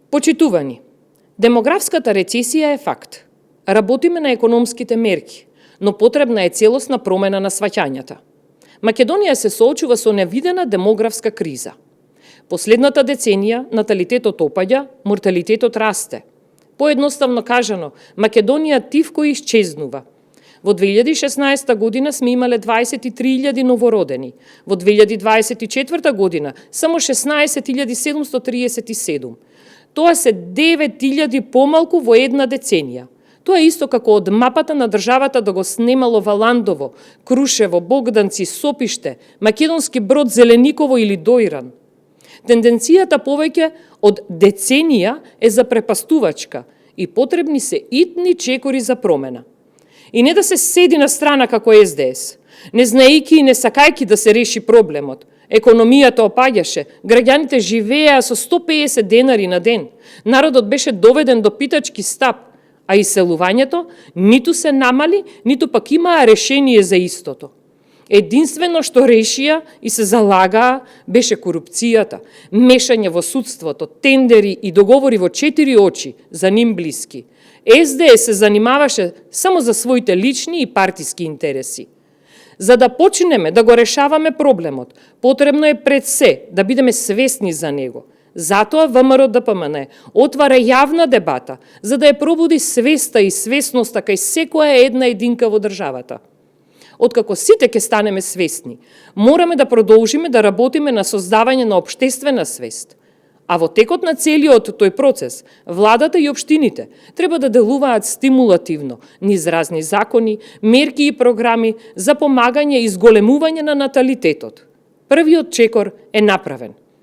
Почитувани, демографската рецесија е факт. Работиме на економските мерки, но потребна е целосна промена на сваќањата. Македонија се соочува со невидена демографска криза. Последната деценија наталитетот опаѓа, морталитетот расте. Поедноставно кажано, Македонија тивко исчезнува. Во 2016 година сме имале 23.000 новородени, во 2024 година само 16.737. Тоа се 9.000 помалку во една деценија. Тоа е исто како од мапата на државата да го снемало Валандово, Крушево, Богданци, Сопиште, Македонски Брод, Зелениково или Доиран. Тенденцијата повеќе од деценија е запрепастувачка и потребни се итни чекори за промена. И не да се седи на страна како СДС, не знаејќи и не сакајќи да се реши проблемот. Економијата опаѓаше, граѓаните живееа со 150 денари на ден, народот беше доведен до питачки стап, а иселувањето ниту се намали, ниту пак имаа решение за истото. Единствено што решија и се залагаа беше корупцијата, мешање во судството, тендери и договори во 4 очи за ним блиски. СДС се занимаваше само за своите лични и партиски интереси. За да почнеме да го решаваме проблемот, потребно е пред се да бидеме свесни за него. Затоа ВМРО-ДПМН отвара јавна дебата, за да ја пробуди свеста и свесноста кај секоја една единка во државата. Откако сите ќе станеме свесни, мораме да продолжиме да работиме на создавање на општествена свест. А во текот на целиот тој процес, владата и општините треба да делуваат стимулативно низ разни закони, мерки и програми за помагање и зголемување на наталитетот. Првиот чекор е направен.